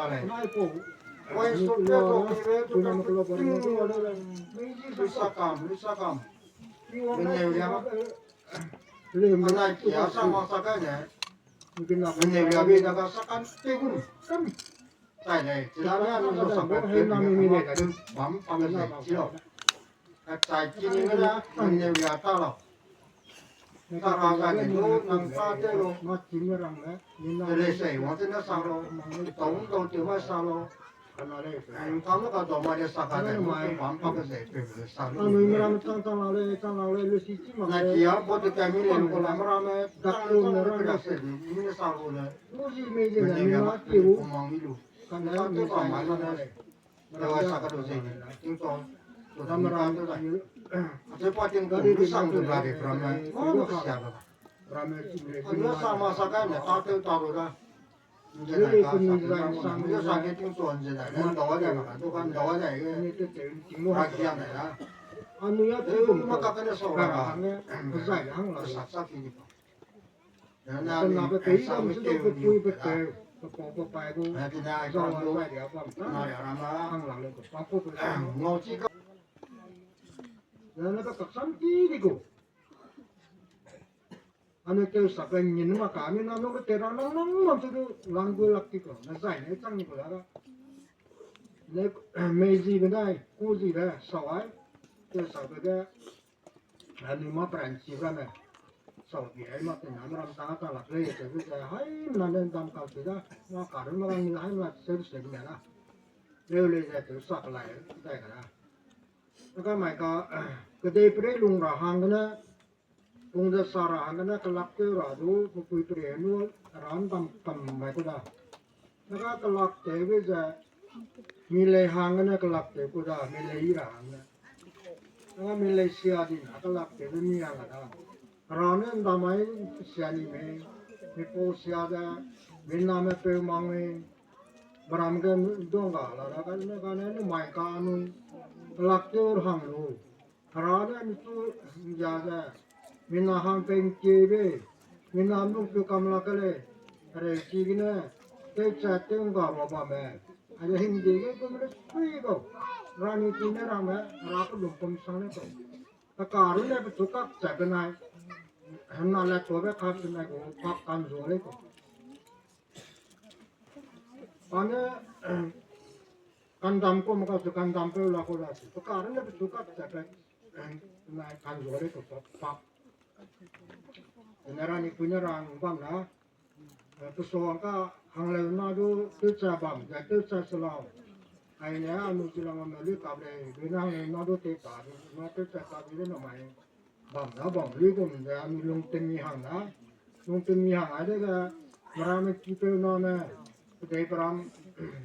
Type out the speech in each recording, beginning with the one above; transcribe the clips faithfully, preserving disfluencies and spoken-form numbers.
Nai po. Wai su pe ko ki be tu na ko lo bo. Lu sa kam, lu sa kam. Meneu lia. Anai kia sa ma sa ka ne. Meneu lia be na ka sa kan te gun. Kam. Tai ne, ci la ne, lu sa kam. Bam, bam le ci lo. Ka chai ki ni ga na, nang ne ria ta lo. Ka ra ga ne lu, nang ta te lo. Ma chi ne rang le, ni na le sei, wa te na sa lo. Tong tong te ma sa lo. Ka na le. Ai, ka lo ka do ma le sa ka ne, lu bam pa ka sei pe le sa lo. Anui mera me chang chang la le, chang la le, lu si chi ma. Na le. Ki ya, bo te ka mi le ko la mera me, dak lo mera me se, mi ne sa lo le. Lu si me le, mi na ki lu. Mang ni lu. Ka na le, mi sa ma le. Rawa sa ka du ze ni, tingchong. Ram ram du da. Ze pa ting kung du sang du la de ram na. Mo mo ka sia ba. Ram na chi le. Anu sa ma sa ka ne ta te ta ro da. Nje da ka sa, nje sa ke tingchong nje da. Nda wa da ka, du kan da wa da. Ni te te ting mo. Ra kia ne da. Anu ya te ma ka ka ne so ra. Zai hang la. Sa sa ki ni. Pe na pe pei bam su du pe pui pe peu, pe pau pe pai gu, zau ai bai dia bam ta, hang lang le pe pa pu pe. Na na pe kaksam ti di gu. Ane teu sa pe ngin ma ka mi na no pe te ra nang nang bam su du lang gu lak ti ko, na zai ne chang ni ko la ga. Ne mei zi be dai, ku zi be, sau ai, teu sa pe ge, Anui mâ peranchi ramme, sau bi ai mâ pe name ram tang a tang lak lei, cheube ze, haimena ne ndam kau chi da, mâ karun mâ rang ni haimena seu seu ne da. Leu lei ze teu sak lai, dai ka da. Naka mai ka, kedei perei lung ra hang gene, lung ze sa ra hang gene, kelak tew ra du, pepui perei nu, ra ndam kam mai ku da. Naka kelak tewbe ze, mi lei hang gene kelak tew ku da, mi lei ra hang gene. Naka mi lei sia di na kelak tewbe mi hang a da. Hera ne ndamai sia ni mei, mi pau sia ze, mi name peu mang mei, beram ge dong ga la da, kane kane nu mai ka anui, kelak tew hang lu. Hera ne mi chu ndia ze, mi na hang pei ntiebe, mi na nung peu kam lak ke lei, hereu chi gene, tewchat tew ngga ra bamme, aide hingde ge kum le sui bau, rani ti ne ramme, hera pe lumpum sang le bau. Pe karun ne pechu kakchat benai, hena le tuabe kap benai gu, kap kanzua lei kau. Kane, kandam ku me kau chu kandam peu la ku la chu, pe karun ne pechu kakchat benai kanzua lei kau, kap. Ene rani pui ne rang bam na, pesuang ka hangleu na du tewcha bam ze tewcha se lau. Aine anui chi lang me lui kap lei, lui na hangleu na du tei ta di, na tewcha ta di de na mai. Bam na bam lui gum ze anui lungtemi hang na. Lungtemi hang ai dege, meramme kipeu name, kedei peram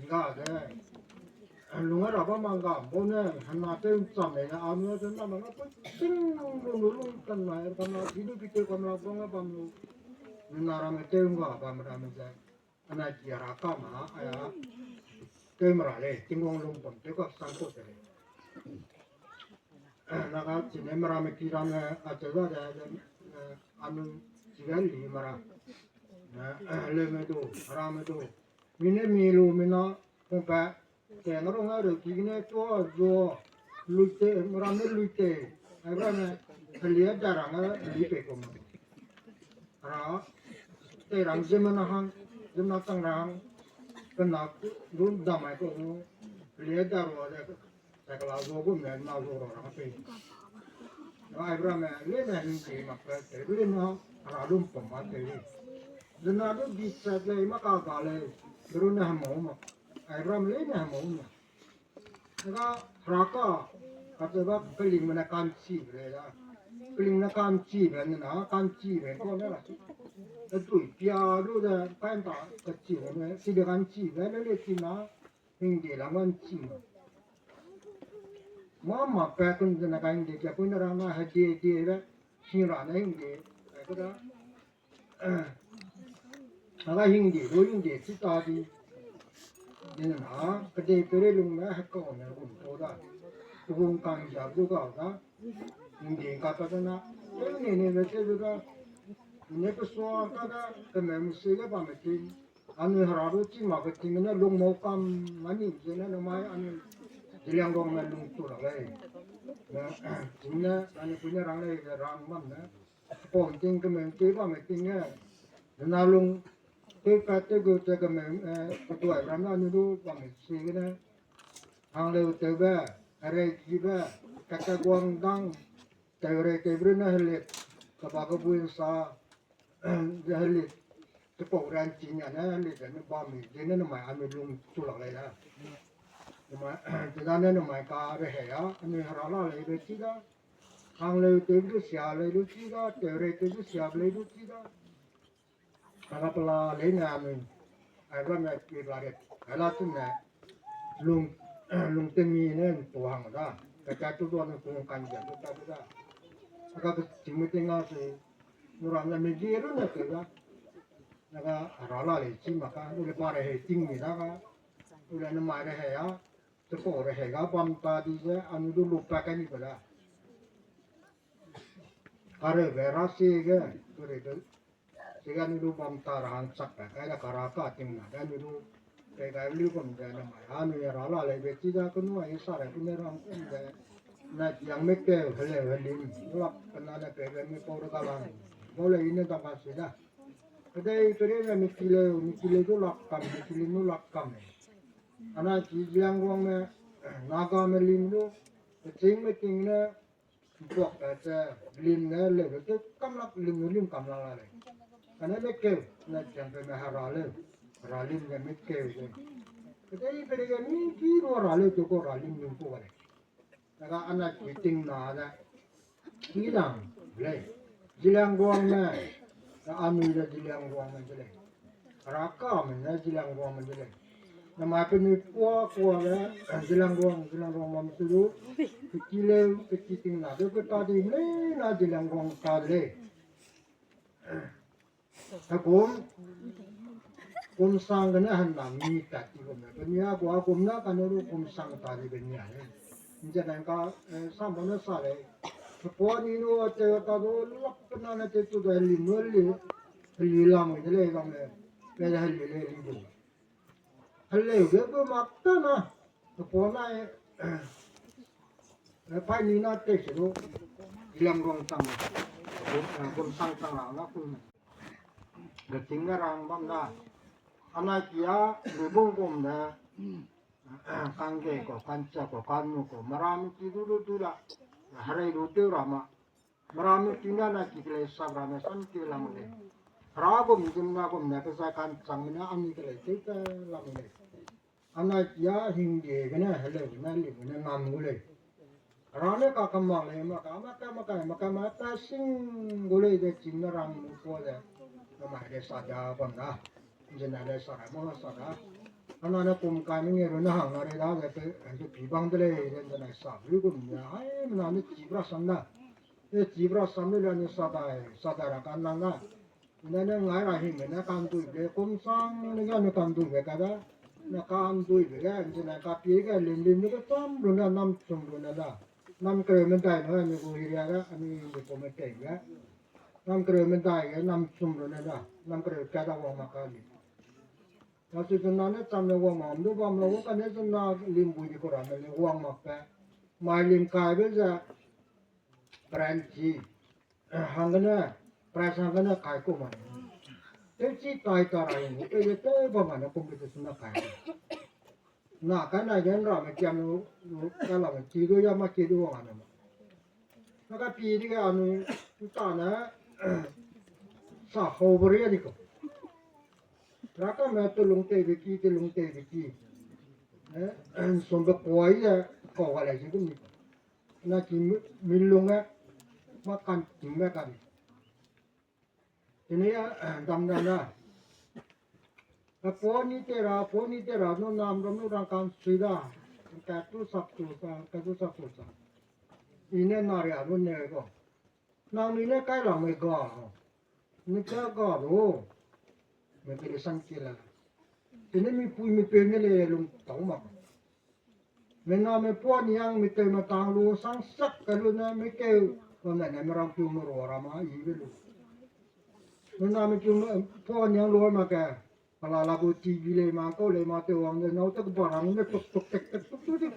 ga ze, lung a ra bam ma ngam bau ne, hena tew ncham lei ne, anui a ze na ma nga pui ting lu lu lung kan nai, kam la chi du kipeu kam la bang a bam lu. Mina ramme tew ngga bam ramme ze. Anai ki hera ka ma, aya, tew mera lei, Tingwang lung bam tew kak sang kau te lei. Naka chine meramme ki ramme, acheu da de, anui chige li mera. Leume du, ramme du. Mi ne mi lu, mi na, pungpa, Teng rung a reu ki gene tua zua, lui te, ramme lui te, ai ramme, helia da rang a lui pei kum. Ra, tei rang ziemmena hang, ziemmena chang rang, kena du ndamai kau du, helia da rua de, sai kela zua gum ne na zua ra rang pei. Ai ramme, lene hingde mak pe, tei lene, hera lum pum ma tei. Zena du di chat lei, ma ka ga lei, berune hemau ma. Ai ramme lene hemau ma. Naka heraka, kacheube kelingme ne kanchibe lei da. Kelingme ne kanchibe ne na, kanchibe kau ne la. Etui pia lu de, kain ta kachibe ne, chibe kanchibe le le chi na, hingde lam kanchi ma. Mâ ma pa kun zene ka hingde kia pui ne rang na, hedie die be, hing ra ne hingde, ai ku da. Aga hingde, lu hingde, chi ta di. Dene na, kedei peirei lung ne, hekau ne, gum tau da. Kehung kanggia du gau da. Hingde ka ta da na. Tew ne ne le tew du da. Ne pesua ka da, kemeu mesi ge bamme ting. Anui hera du chi mak ke ting ne lung mau kam, mani ziene namai anui Zeliangrongme lung chu lak lei. Ting ne anui pui ne rang lei, rang bam ne. Pom ting kemeu chi bam ting ne. Na lung tew pat tew gu te kemeu, eh, ketuai ram ne anui du bam chi gene. Hangleu tewbe, herei kibe, kata guang dang, teurei tewbe ne helit, kaba kebui nsa, ze helit, chipau ran chi nia ne helit ne bam mi, ziene namai anui lung chu lak lei da. Namai, zedane namai ka rehei a, anui hera la lei be chi da. Hangleu tewbe du sia lei du chi da, teurei tewbe du sia lei du chi da. Kala pela leine anui, ai ramme ki la re, ai la chunne, lung, lung temi ne ntu hang da, kata tu du anui kung kan ze du ta du da. Aka kechingme ting a se, nu ram ne megi runne te da. Aka hera la lei chi mak ka, u le pa rehei ting mi da ka, u le namai rehei a, chipau rehei ga bam ta di ze, anui du lupa kai ni pe da. Kareube ra si ge, kurebe, chige anui du bam ta ra hangchakbe kai da kara ka ting na ge anui du, pei gai lu gum ze namai anui ra la lei be chi da kenu ai sa ra kene rang kum ze, na diang me keu, heleu helim, lak kena ne pei ge mi pau ra ka lang, bau lei ne dam ka si da. Kedei pere ne mi kileu, mi kileu du lak kam, mi kileu nu lak kam. Anai ki Zeliangrongme, Nagame lim du, kechingme ting ne, mpuak ta ze, lim ne leu de tew kam lak, lim nu lim kam lak la lei. Kane me keu, ne chang pe me hera leu, hera lim ne me keu ze. Kedei pere ge mi ki ru hera leu tew ku hera lim lim ku ga lei. Daga anai ki ting na ne, ki lang lei. Zeliangrongme, anui de Zeliangrongme de lei. Hera kame ne Zeliangrongme de lei. Namai penui kua kua le, Zeliangrong, Zeliangrong bam su du, keki leu, keki ting na de keta di leina Zeliangrong ta de lei. Hekum, kum sang gene hena mi tat ti gum ne, penui a kua kum na kane du kum sang ta di be nia lei. Nze nang ka, eh, sambo ne sa lei. Kepua ni nu a te ta du lak pe na ne te tu de li nu li, li lam de lei lam lei. Pe de li lei li du. Heleu ge gu mak ta na, kepua na, eh, pai ni na te se du, Zeliangrong chang, kum, eh, kum sang chang ra na ku. Geching ne rang bam da. Anai kia, lubung gum ne, kangge ko, kancha ko, kanmu ko, meramme ki du du du la, herei du tew ra ma. Meramme ki na na ki kelei sap ramme san ke lam lei. Hera gum gum na gum ne kezai kanchangme ne anui kelei tew te lam lei. Anai kia hingde gene, heleu gene, liu gene ngam gu lei. Hera ne kakemak lei, maka, maka, maka, maka, maka, sing gu lei de ching ne rang mu kua de. Namai de sa da bam da. Zene de sa da, mo sa da. Ana ne kum kai menge ru ne hang na rei da de pe, de pi bang de lei, de, de nai sa, lu gum ne, ai, mena ne chi bra sam da. E chi bra sam lu le ne sa da, sa da ra kan nang da. Ne ne ngai ra hingme ne kanduibe lei, kum sang ne ga ne kanduibe ka da. Ne kanduibe ge, zene kapie ge, lim lim ne kecham lu ne, nam chum lu ne da. Nam kereu medai ne, ne gu area ge, ani gu kum me tei ge. Nam kereu medai ge, nam chum lu ne da. Nam kereu ka da wang mak ka li. Achu zena ne cham ne wang mak, du bam lau, kane zena limbui di ku ramme le wang mak pe. Mai lim kaibe ze, peranchi, hanggene, prize hanggene kai ku ma. Tewchi tai ta ra ing, peize tew bam ma ne competition na kai. Na kai na gen ramme kiam lu, lu, kai la me chi du ya ma chi du wang ne ma. Na ka pi di ge anui, ta ne, sa hau beri a di ku. Rakame telung teibe ki, telung teibe ki. Eh, sombe kuai ze kau ga lei ze gum ni. Na ki mi, milung e, ma kan ting me kan. Tene ya, dam dam na. Ka poni te ra, poni te ra, nu nam ram nu rang kan sui da. Ka tu sak tu sa, ka tu sak tu sa. I ne na ria nu ne ko. Nang mi ne kai lang me ga. Ni ka ga lo. Me pe le sang ke la. Tene mi pui mi pe ne le lung tau mak. Me na me pua niang mi teu me tang lu sang sak ka lu ne mi keu. Ko ne ne me rang piu me ro ra ma i be lu. Me na me piu me pua niang lu ma ke. Ala la gu T V lei ma, kau lei ma, te wang de, nâu tak ba rang ne, tuk, tuk, tek, tek, tuk, tuk, tuk.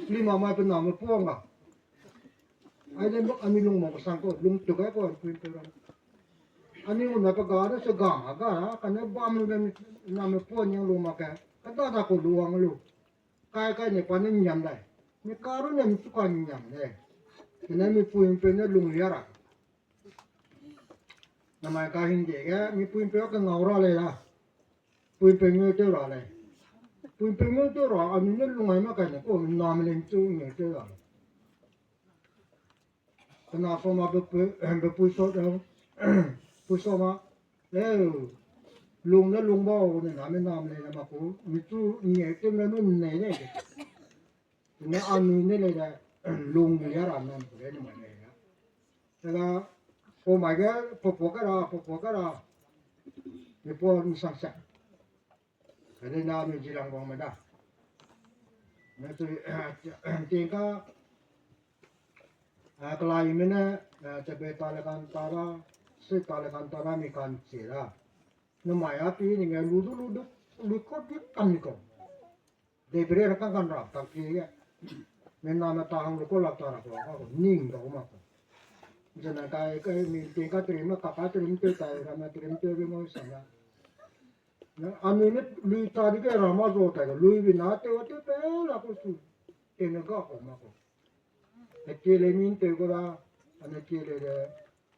Lima mai pe name puang ga. Ai de, anui lung ma sang kau, lung tuk ai kau, pui pe rang. Anui na pe ga de, se ga ma ga, kane bam lu de, name puang yang lu ma ke, ka da da kau lu wang lu. Kai kai ne pa ne nyiam dai. Mi karu ne mi chu ka nyiam dai. Kane mi pui pe ne lung lia ra. Namai ka hingde ge, mi pui pe ke ngau ra lei la. Pui pe nge tew ra lei. Pui pe nge tew ra, anui ne lung ai ma kai ne, ko nam leng chu nge tew ra. Kena soma be pui, be pui so, eh, pui soma, eh, lung ne lung bau ne na mi nam lei ne ma ku, mi chu nge tew ne nu nei lei. Ne anui ne lei de, lung lia ra nam ku lei ne mai lei ya. Tela, po mai ge, po po ka ra, po po ka ra. Ni po ni sang sa. Kane na mi ji rang bang me da. Ne tu, ting ka, a, kelai me ne, a, chebe ta le kan ta ra, se ta le kan ta ra mi kan che ra. Ne mai a pi ni nge lu du lu du, lu ko di kan ni ko. Debri ra kang kan ra tak ki ge. Mename ta hang lu ko lak ta ra ko, ka ko, ning da ko ma ko. Zena kai, kai, mi ting ka trim, ka ka trim te tai, ramme trim te bi mo sa na. Na, anui ne lui ta di ge rama zo tai, lui bi na te wa te pe la ko su. Te ne ga ko ma ko. Te ke le min te ko da, ane ke le de,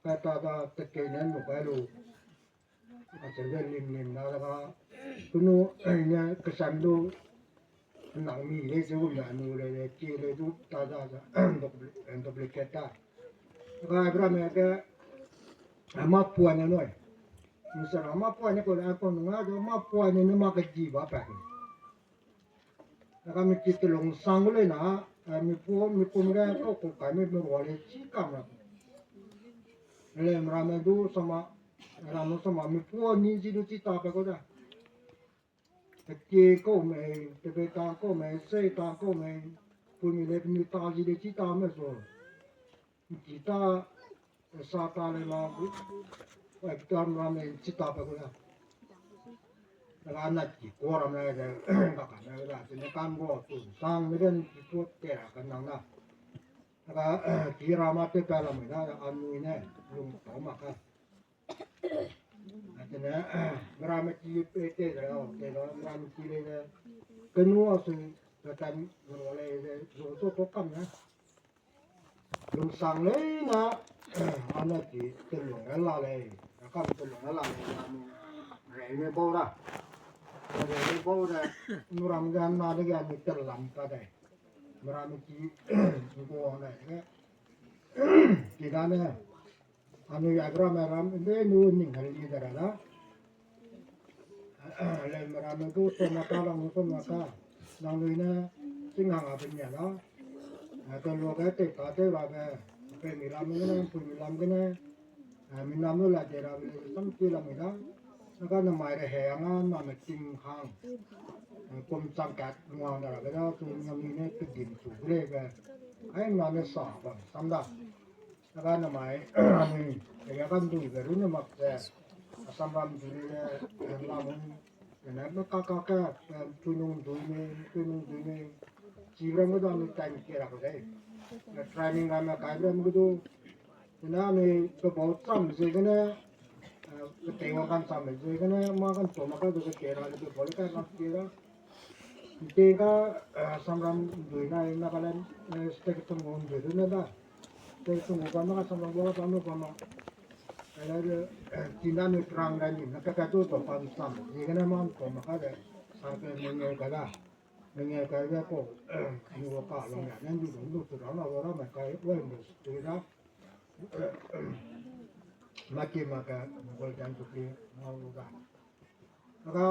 ka ta da te ke ne nu kai lu. A che de lim lim na da ka, kunu, ne kesam du, nang mi le ze gum na nu le le, ke le du ta da da, dupli-, duplicate ta. Ka bra me ke, a ma puan ne noi. Mi se ra ma puan ne ko le, a ko nunga de ma puan ne ne ma ke di ba pa. Ka mi ki telung sang gu lei na, a, mi pu, mi pum ge kau ku kai mi, mi rua lei chi kam ra. Lei meramme du sama, ramme sama mi pu ni zi du chi ta pe ko da. Te ki kau mei, te be ta kau mei, sei ta kau mei, pu mi le mi ta zi de chi ta me so. Ki ta, sa ta le ma, ai, tam ram ne chi ta pe gu la. Daga na ki ko ram ne de, ka ka ne la, chi ne kan go tu, sang ne den ki ko te ra kan nang na. Daga, ki ram a te pa lam na, anui ne, lung tau ma ka. Atene, meramme ki pe te de ra, te ra, meramme ki le de, kenu a sui, ka tan, ro le de, zo zo to kam ne. Lungsang leina, ana ki telung a la lei, a kam telung a la lei, a mu rei me bau ra. Rei me bau ra, nu ram ga na de ga mi telam pa dai. Meramme ki, ngu wang dai, ki da ne, anui a gram a ram, de nu ning hal li da ra da. Lei meramme du so ma ka, lang nu so ma ka. Nang lui ne, sing hang a pe nia la. A, telua ge, tei ta tei ra ge, pe mi lam gene, pui mi lam gene, a, mi nam lu la de ra ge, sam ki lam mi da. Na ka na mai re he a nga, na me ting hang. A, kum chang kat, ngwang da ra ge da, tu ngam ni ne, pe dim tu ge le ge. Ai, na ne sa bam, sam da. Daga namai, anui, ya kan dui be rune mak ze, Assam ram dui le, lam, ne me ka ka ka, tunung dui me, tunung dui me, chi ram ge da anui time ke ra ko dei. Training ram me kai ram ge du, na anui pe bau cham ze gene, pe tei wa kan cham ze gene, ma kan to ma ka ze ke ra le pe bau le kai mak ke ra. Te ka, Assam ram dui nai Nagaland, state tung dui du ne da. Te tung ba ma ka sam lo ba sam lo ba ma. Ala de, tina ni prang da ni, na ka ka tu to pan sam. Ye gene man to ma ka de, sa pe menge ka da. Menge ka da ko, ni wo ka lo ya, nen du du tu ra na wo ra ma ka, wo ni tu da. Ma ki ma ka, mo gol dan tu ki, ma wo da. Ka,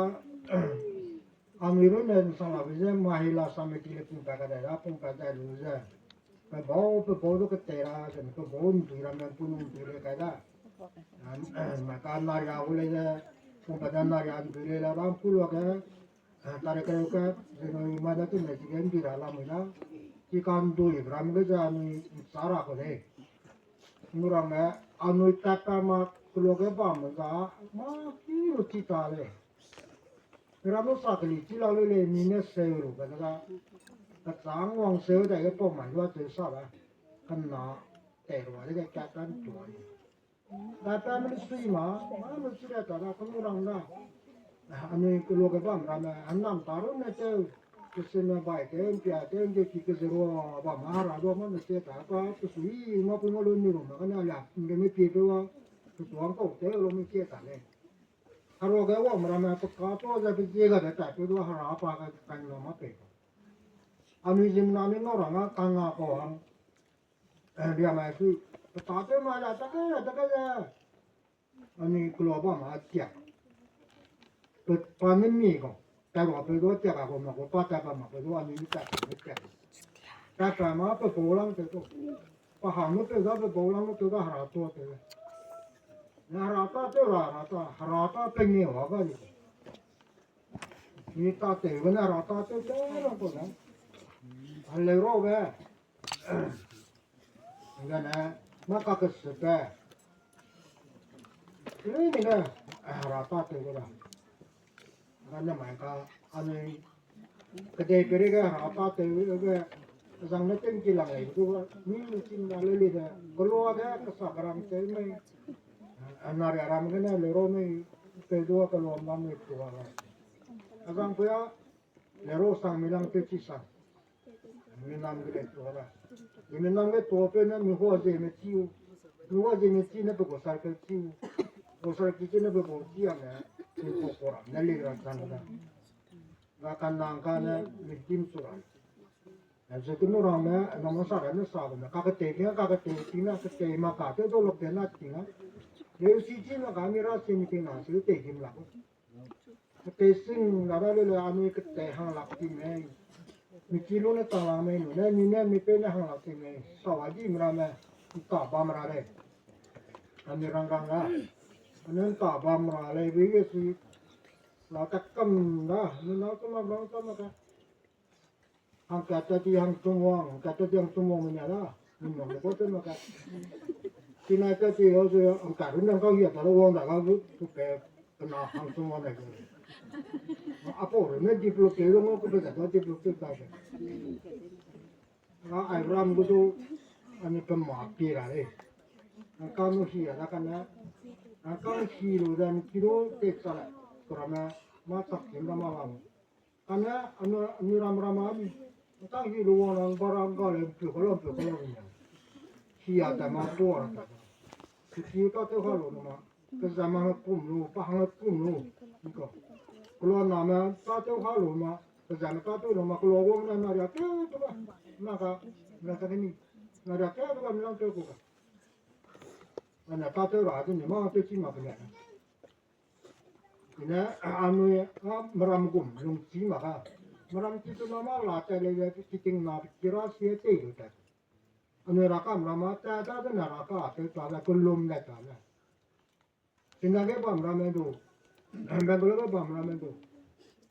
Anui runne nsang la be ze, Mahila Samiti le pung pa ka dai ra, pung pa dai lu ze. Pe bau, pe bau du ketei ra, ze pe bau ndui ra me, pu nung ndui le kai da. Ma ka naria gu le ze, pung pa da naria ndui le la, ram pu lua ke, tare ke ke, ze nui ma da tu ne, zi ge ndui ra la mui da. Ki ka ndui ram ge ze anui nsa ra ko de. Nu ram ge, anui tat pa ma, ku lua ke bam za, ma ki lu ti ta le. Ramme sa keli chi la lu lei, mi ne seu lu be da. Kachang wang seu dai ge pau mai lua cheu sa da. Kena tei rua de ge kat kan tua ni. Da pa me sui ma, ma me sui da ta da kenu rang da. Anui kelo ge bam ramme, anam ta ru ne teu. Kese me bai teu, mpia teu, nge ki keze rua bam, hera rua ma me se ta, pa, pe sui ma pu ma lu ni ru ma, kane la, nge me pie pe wa, pe suang kau teu lu me se ta lei. Hera ge wang ramme, pe ka to ze pe zie ga de ta, pe du hera pa ga kan na ma pe. Anui zim na ni ngau rang a, kang a kau hang. Eh, bia mai sui, pe ta teu ma la, ta ke, ta ke ze. Anui kelo bam a tiak. Pe pa ne mi kau. Ta rua pe du tiak a kau ma kau, pa ta pa ma pe du anui ni ta pe du tiak. Ta pa ma pe bau lang te tu. Pa hang nu pe da pe bau lang nu pe da hera to te. Na hera ta te ra, hera ta, hera ta pe nge wa ga ni. Ni ta te be na hera ta te te lang kau na. A le ro be. Ngane, ma ka ke se pe. Ni ni ne, hera ta te be da. Ngane mai ka, anui, kedei peri ge hera ta te be, zang ne ting ki lang lei, du, ni ni ting na le le de, kelua de, kesa kerang te mei. Anari aram gene le ro mei, pe du kelua ma mei tua ga. Azang puya, le ro sang mi lang te chi sang. Mi nam ge le tua ra. Mi nam ge tua pe ne mi hua ze me chi u. Mi hua ze me chi ne pe go sar ke chi u. Go sar ke chi ne pe go chi a ne. Mi ko ko ra ne le ra sang da. Ga kan nang ka ne mi tim su ra. Na ze kenu rang ne, na ma sa ra ne sa ne. Ka ke te ne, ka ke te ti na ke te ma ka te do lo ke na ti na. Le si chi na ka mi ra si mi ti na si te him la. Ketei sing la da le le anui ketei hang lak ti mei. Mi ki lu ne tang lang mei nu ne, mi ne mi pe ne hang lak ti mei. Sa wa di mra me, nta bam ra lei. Anui rang rang la. Anui nta bam ra lei, bi ge si. La tak kam da, mi na ku ma bam kam ka. Hang ka ta ti hang tum wang, hang ka ta ti hang tum wang mei na da. Min wang ko te ma ka. Tina ta ti ho zu hang ka run dang kau hia ta lo wang da ga zu tu pe kena hang tum wang da. A po ru ne di plu ke lo ngo ku pe da di plu ke ta se. Nga ai ram gu du ani pe ma pi ra le. Hang ka nu hia da ka na. Hang ka hi lu da ni ki lu te sa la. Ku ra ma ma chak kim da ma wang. Kane, anu, ani ram ram a, tang hi lu wang nang ba ram ga le, mpeu ka lo, mpeu ka lo ni. Hi a ta ma, po a ta. Ki ki ta tew ha lu ma. Ka za ma kum lu, pa hang kum lu. Nko. Kulo na ma, ta tew ha lu ma. Ka za ma ta tew lu ma, kulo wang na, na ria tew tew ba. Na ka, na ka ni. Na ria tew tew ba, mi lang tew ku ka. Ana ta tew ra, ni ma tew chi ma ka ni. Ine, anui, a, meram gum lung chi ma ka. Meram chi tu na ma la ta le le, ki ting na, ki ra si te lu ta. Anui ra ka meram a, ta, ta, ta na ra ka, te ta la, ku lum le ta la. Tina ge bam ra me du. Bam ra me du.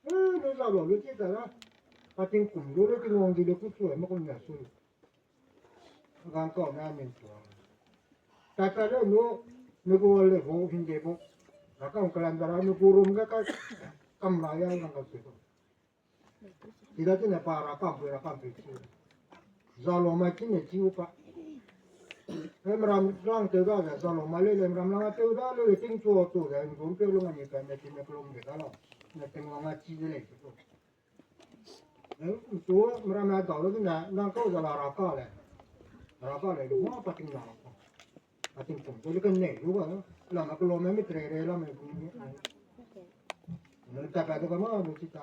Eh, ne za lo lu chi ta la. Pa ting kum lu lu ting wang di le ku su, ma ku na su. Rangkau ne min tua. Tata le nu, nu gu le bu, hinde bu. Rakam kalan dara nu gu rum ga ka kam la ya rangkau se bu. Tida tine pa rakam bu rakam pe chi. Zalo ma chi ne chi u pa. Em ram lang te da, zalo ma le le ram lang te da le ting chu tu le rum pe lu ma ni ka ne tine klum de da lo. Ne ting wang a chi de le chi bu. Eh, tu, mera me dau lu na, nang kau za la ra ka le. Ra ka le, lu ma pa ting na. Pa ting pung, tu lu ka nei, lu ba, la ma ka lo me mi tre re la me bu ni. Ne ta pa tu ka ma, lu chi ta.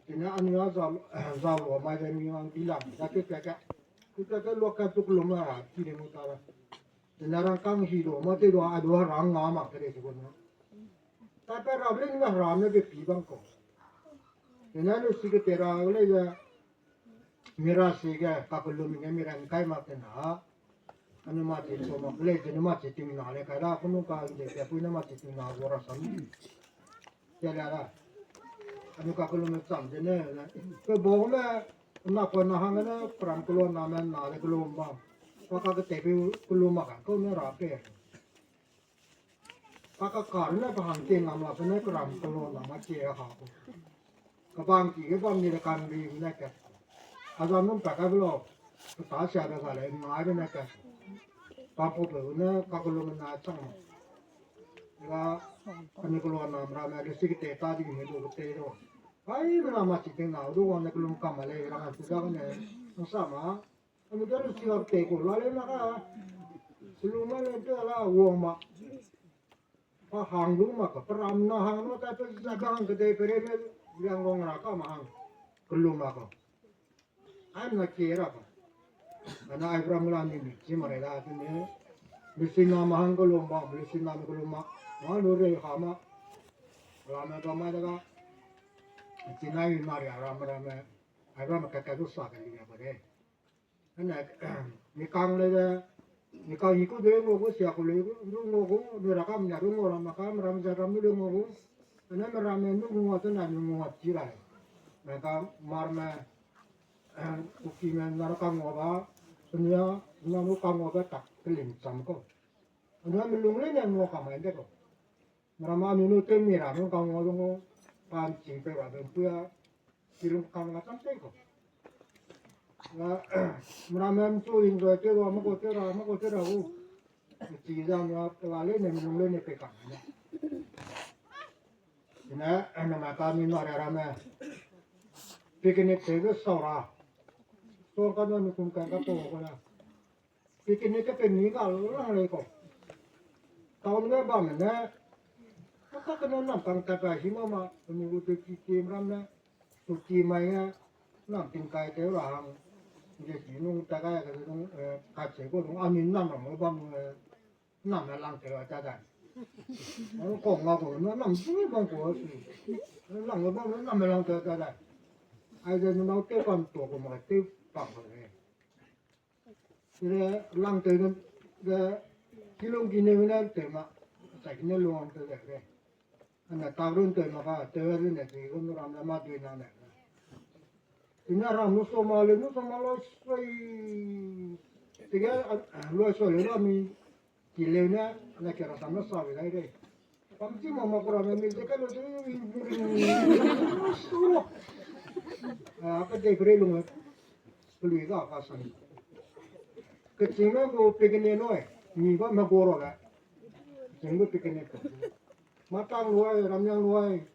Tina anu a za, za lu ma ze mi wang di la, za ke ke ke. Ku ke ke lu ka tu lu ma ra, chi de mu ta la. Tina rang kang hi lu ma te lu a lu rang nga ma ke de chi bu na. Ta pa ra le ni ma ra me be pi bang ko. Ina lu si ke te ra le ya. Mira si ke ka pe lu mi ne mira ni kai ma te na. Anu ma ti so ma le te nu ma ti ting na le kai ra ku nu ka de ke pu na ma ti ting na wo ra sam. Te la ra. Anu ka pe lu mi cham de ne. Pe bo me na ko na hang ne pram ku lu na me na le ku lu ma. Ka ka ke te pe ku lu ma ka ko ne ra pe. Pa kakar ne pa hang tie ngam la pe ne keram kelo na ma tie ha ko. Kebang ki ge bam ni de kan ri ne ke. Azam num pa kai belo. Pe ta sia de ga le ngai de ne ke. Pa po pe ne ka kelo na chang. Ga ani kelo na mra me le si ke te ta di ne lo ke te lo. Ai mra ma chi ting na du wa ne kelo kam ma le ra tu ga ne. Nsa ma. Ami ga lu si ga te ko la le na ka. Selu ma le te la wang ma. Pa hang lu ma ka, pa ram na hang no ta pe za ka hang kedei pe re me, yang rong ra ka ma hang, kelu ma ka. Ai na kie ra ka. Ana ai ram la ni ni, chi ma re la ti ne. Misina ma hang kelu ma, misina ma kelu ma. Ma lu re ha ma. Ram na ka ma da ka. Chi na yu ma re ram ram me. Ai ram ka ka du sa ka li ya ba re. Ane, mi kang le de, mi kang i ku de ngo gu sia ku le gu, ru ngo gu, mi ra kam na ru ngo ra ma kam, ram ja ram mi lu ngo gu. Ane mi ram me nu ngo te na mi ngo chi ra. Me ka mar me, ku ki me na ra kam ngo ba, sunia, na nu kam ngo ba tak, kelim cham ko. Ane mi lung le ne ngo kam ai de ko. Mera ma mi nu te mi ra nu kang wa zong o, pa nching pe ra bam pui a, kilung kang la kam tei ko. Mera me mchu enjoy te wa, mako te ra, mako te ra u. Chi zang wa, pela le ne, mi lung le ne pe kang ne. Ine, ane ma ka mi na ra ra me. Picnic te ge sau ra. Sau ka na mi kum ka ka to ko na. Picnic ke pe mi ga lang lei ko. Town ge bam ne, ka ka ne nam kang ta ka hi ma ma, mi gu te ki ki ram ne, su ki mai ne, nam ting kai te ra hang, ge ki nung ta ka ke nung, eh, ka che ko nung, a mi nam ram bam, eh, nam ne lang te ra ta da. Ko nga ko, na nam ting bang ko si. Lang bam, nam ne lang te ta da. Ai de nau te kan to ko ma te pa ko ne. Chide lang tew de, de, kilung kine ne tew ma, chai kine lung tew de de. Ana ta run tew ma ka, tew run ne chi run ram la ma dui na ne. Ina ram nu so ma le, nu so ma lo soi. Tige, lo soi le la mi, ki le ne, na ke ra sam na sa le dai de. Pam chi ma ma kura me mil de ka lo de, suro. A, ka de bre lung. Pelui ga ka sang. Keching me gu picnic noi, mi ba me go ro le. Keching gu picnic ko. Matang luai, Ramyang luai.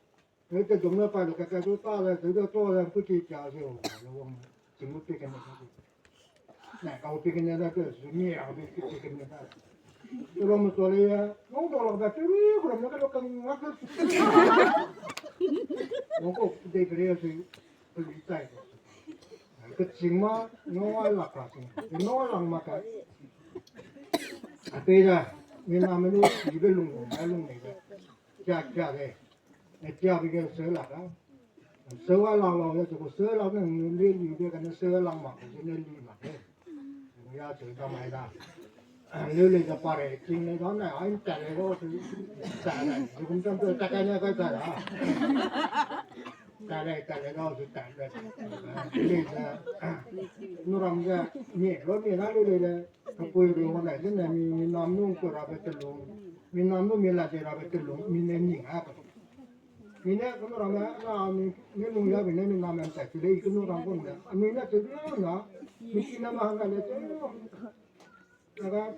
Ne te dum ne pa lu ka ka du ta le, te du to le, ku ti tia zi o, le wang. Keching gu picnic ko. Na ka picnic da ke, zu mi a picnic da. Te lo mo to le ya, no do lo da te ri, ku lo mo ke lo ka ngak. Wang ko de bre ya zi. Keching ma, no ai lak ka ching. No ai lang ma ka. A pe da, mi na me lu, ibe lung, ai lung ne da. Kia, kia de. E kia be ge se lak ka. Se wa lang lang de, ko se lang ne, ne li be ka ne se lang ma, ne li ma de. Ya cheu ta mai da. Leu lei ze pa rei, ching lei da ne, ai ta lei da, ta lei, zu kum cham ta kai ne kai ta da. Ta lei, ta lei da, zu ta lei. Lei ze, nu ram ze, mi, lo mi na leu lei le, ka pui lu ma ne, ze ne mi, mi nam nu ku ra be te lu, mi nam nu mi la ze ra be te lu, mi ne ni ha. Mi ne kenu ramme, na mi, mi lung ya mi ne mi na me ntai, chile i kenu ram kum ne. Mi ne cheu na, mi ki na ma hang le cheu. Aga,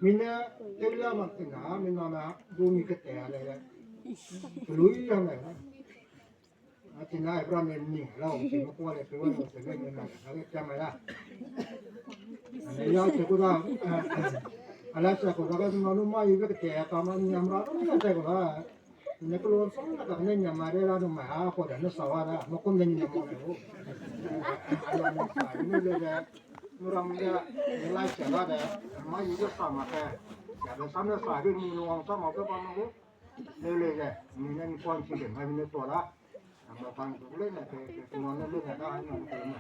mi ne cheu ya mak ti na, mi na na, du mi kete le le. Lui ya me. A ti na, i bra me ni, lau, ti me kuâ le, pe wa lo, pe le, mi na, na le, kia me la. Ani ya cheu ku da, a, ala cheu ku da, ka na nu ma i be kete, ka ma ni am ra, ni ya cheu ku da. Ne kelo sang na ka ne nyam ma re la nu ma ha ko da ne sa wa da, ma kum ne nyam ma le o. Ala ne sa, ne le le, nu ram ya, ne lai sa la da, ma yu de sa ma ke. Ya de sa ne sa de ni nu wang sa ma ke ba ma ko. Le le le, ni ne ni kuan si de, ma ni ne to la. Ma pan ko le ne ke, ke ko ne le ne da, ne ko ne.